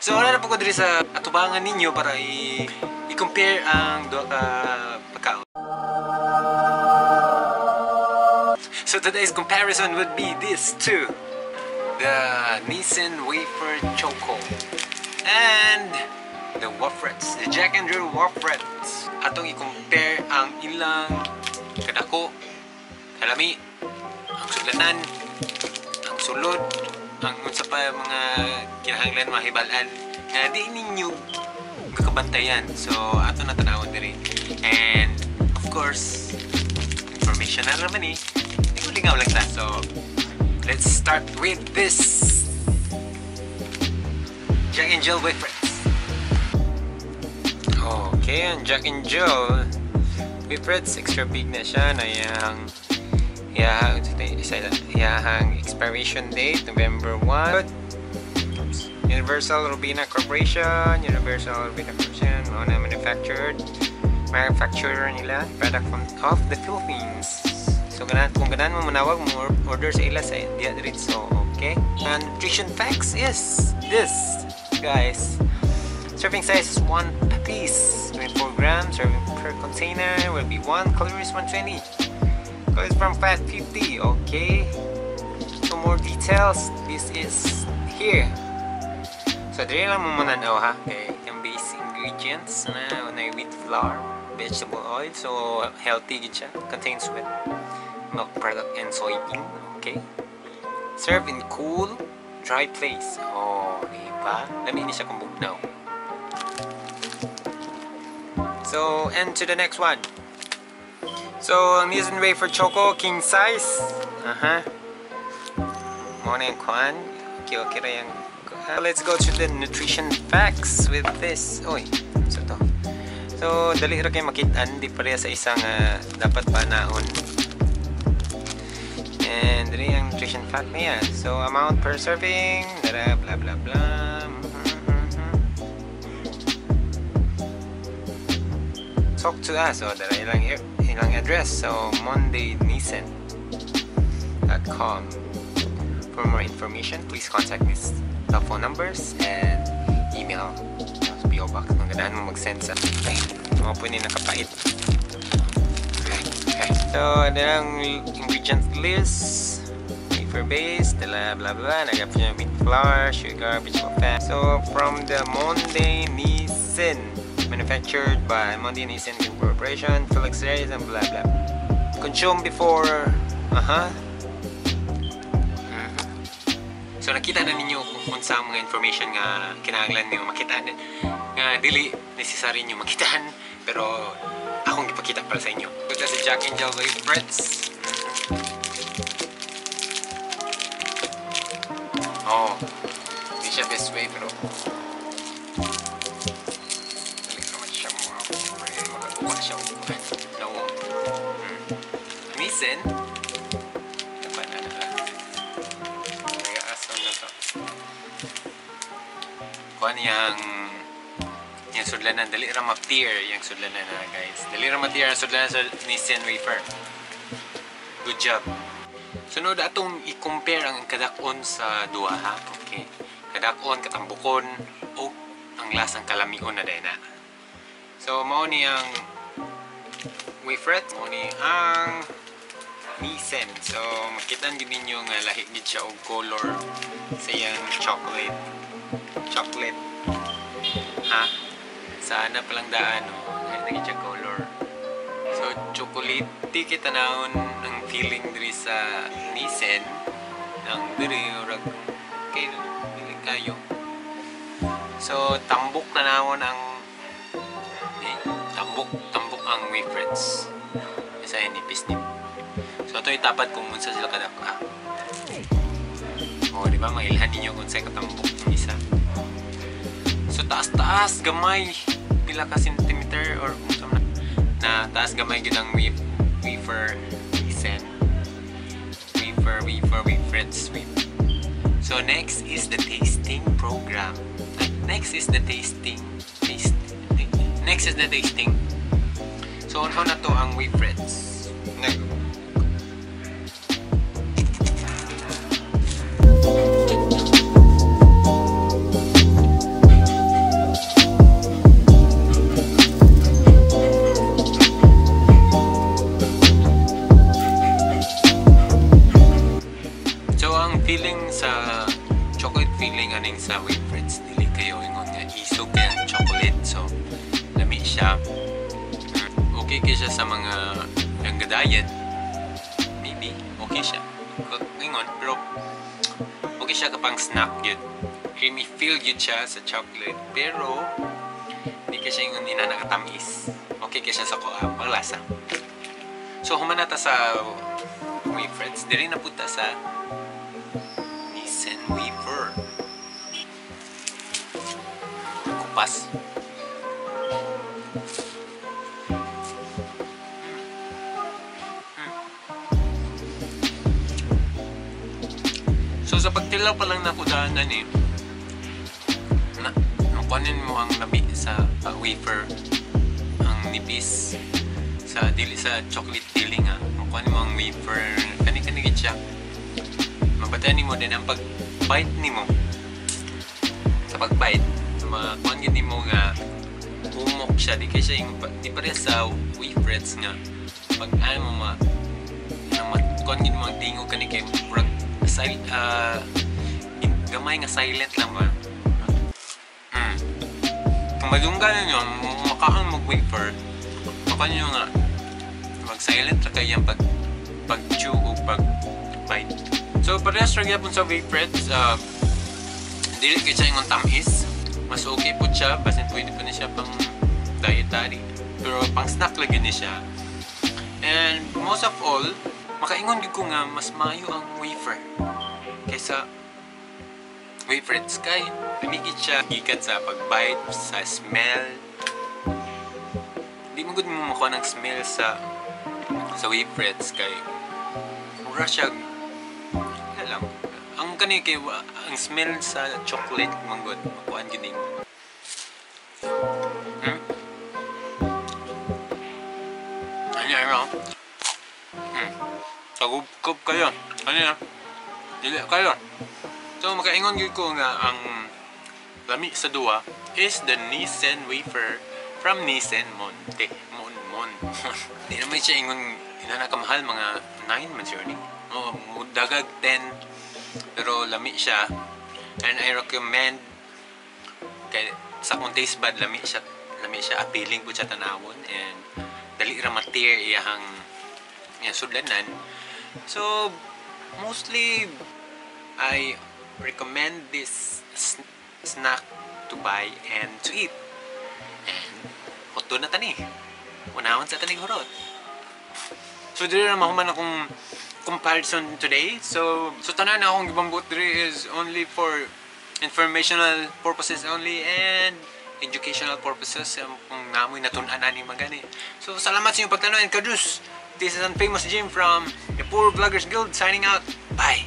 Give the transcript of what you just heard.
So wala na po ko diri sa atubangan ninyo para i-compare ang duha ka pagkaon. So today's comparison would be this two. The Nissin Wafer Choco and the Wafrets, the Jack and Jill Wafrets. Atong i-compare ang ilang kadako, kalami, ang sudlanan, ang sulod, ang unsa pa mga kinahanglan mahibal-an nga di ninyo kakabantayan. So ato na tanawon diri. And of course, information na naman eh. Lingaw lang ta. So let's start with this Jack and Jill Wafrets. Okay, ang Jack and Jill Wafrets, extra big na siya na yung iyahang expiration date, November 1. Oops. Universal Robina Corporation, Universal Robina Corporation, mao na manufacturer nila, product from of the Philippines. So ganahan, kung ganahan mo manawag mo order sa ila sa diya diri. So okay. And nutrition facts is this, guys. Serving size is 1 piece, 24 grams. Serving per container will be 1. Calories 120. Calories from fat 50. Okay. So more details. This is here. So diri lang mo mananaw ha. Okay. Yung base ingredients na wheat flour, vegetable oil. So healthy gid siya. Contains wheat, milk product and soybean. Okay. Serve in cool, dry place. Oh, diba? Lami ni siya kung bugnaw. So, and to the next one. So, ang Nissin Wafer Choco, king size. Aha. Mo na yung kwan. Okay, okay ra yung. Let's go to the nutrition facts with this. Oy, so to. So, dali ra kay makitaan. Di pareha sa isang dapat pa naon. And diri ang nutrition fact niya. So, amount per serving, blah blah blah blah. Talk to us. So, dara ilang address. So, mondaynissin.com. For more information, please contact these telephone numbers and email. Sa PO Box. Kung ganahan mo mag-send sa ay, mga po ni nakapait. Okay. So, ang ingredient list, wafer base, blah blah blah, nagap niya wheat flour, sugar, vegetable fat. So, from the Monde Nissin, manufactured by Monde Nissin Corporation, Felix Reyes, and blah blah. Consume before, So, nakita na ninyo kung unsa ang mga information nga kinahanglan ninyo makita nga dili necessary niyo makitaan, pero akong gipakita para sa inyo. Ito si Jack and Jill Wafrets. Oh, hindi siya best way pero dali naman siya mo. Makakuha siya. No. Nissin. Kuan yang sudlanan, dali ra ma-tear yung sudlanan na guys. Dali ra ma-tear ang sudlanan sa Nissin wafer. Good job. Sunod atong i-compare ang kadak-on sa duha ha. Okay. Kadak-on, katambukon o ang lasang kalamion na dahil na. So mao ni ang waferet, mao ni ang Nissin. So makita gid ninyo nga lahi gid siya og color sa iyang chocolate. Chocolate. Ha? Sana palang daan, oh. Lahi na siya color. So, chocolate kita naon ang feeling diri sa Nissin. Ang diri, urag, okay, feeling kayo. So, tambok na naon ang tambok ang wafrets. Isa nipis nip. So, ito itapat kung unsa sila kadaka. Oh, di ba? Mailhan ninyo kung sa katambok ng isa. So, taas-taas, gamay. Pila ka centimeter or kung saan na taas gamay gid ang wafer Nissin. Wafer, wafrets, wafer. So, next is the tasting program. Next is the tasting. Next is the tasting. So, ano na to ang wafrets? Next. wafers, dili kayo ingon nga isog kay ang chocolate. So lami siya. Okay kay siya sa mga yang diet. Maybe okay siya. Ingon, pero okay siya kapang snack yun. Creamy feel yun siya sa chocolate, pero hindi ka siya ingon ina nakatamis. Okay kay siya sa panglasa. So human na ta sa wafers, diri na punta sa Nissen wafer. Kupas. So sa pagtilaw pa lang nakudaanan eh, na, nakunin mo ang lami sa wafer, ang nipis sa dili sa chocolate filling ha. Makuha mo ang wafer, kani-kani gid siya. Mabatayan nimo din ang pag-bite nimo. Sa pag-bite, makuha gid nimo nga humok siya, di kay siya yung di pareha sa wafers nga pag ano mo ma makuha gid mo ang tingog kani kay murag gamay nga silent lang ba. Kung madunggan ninyo, makaang mag-wafer, makuha ninyo nga mag-silent ra kay ang pag-chew o pag-bite. So parehas ra gyapon sa wafers, dili kay siya ingon tamis. Mas okay po siya, basin pwede po ni siya pang dietary. Pero pang snack lagi ni siya. And most of all, makaingon gyud ko nga mas maayo ang wafer kaysa wafers kay lamigit siya gikan sa pag-bite, sa smell. Di mo gud mo makuha ng smell sa wafers kay mura siya wala lang. Ang kani kay ang smell sa chocolate man gud makuhaan gyud nimo. Ano ano? Tagubkob kayo. Ano na? Dili kayo. So makaingon gyud ko nga ang lami sa duwa is the Nissen wafer from Nissen Monte. Mon Mon. Di naman siya ingon ina kamahal, mga 9 man siya ni. Oh, dagag 10 pero lami siya and I recommend kay sa akong taste bud lami siya, appealing po siya tanawon and dali ra ma-tear iyahang iyang sudlanan. So mostly I recommend this snack to buy and to eat. And hotdog na tani. Unahon sa tanig hurot. So dili na mahuman akong comparison today. So tanan na akong gibambot diri is only for informational purposes only and educational purposes kung namoy natun-an ani magani. So salamat sa inyong pagtanaw and kadus. This is Unfamous Jim from the Poor Vloggers Guild signing out. Bye.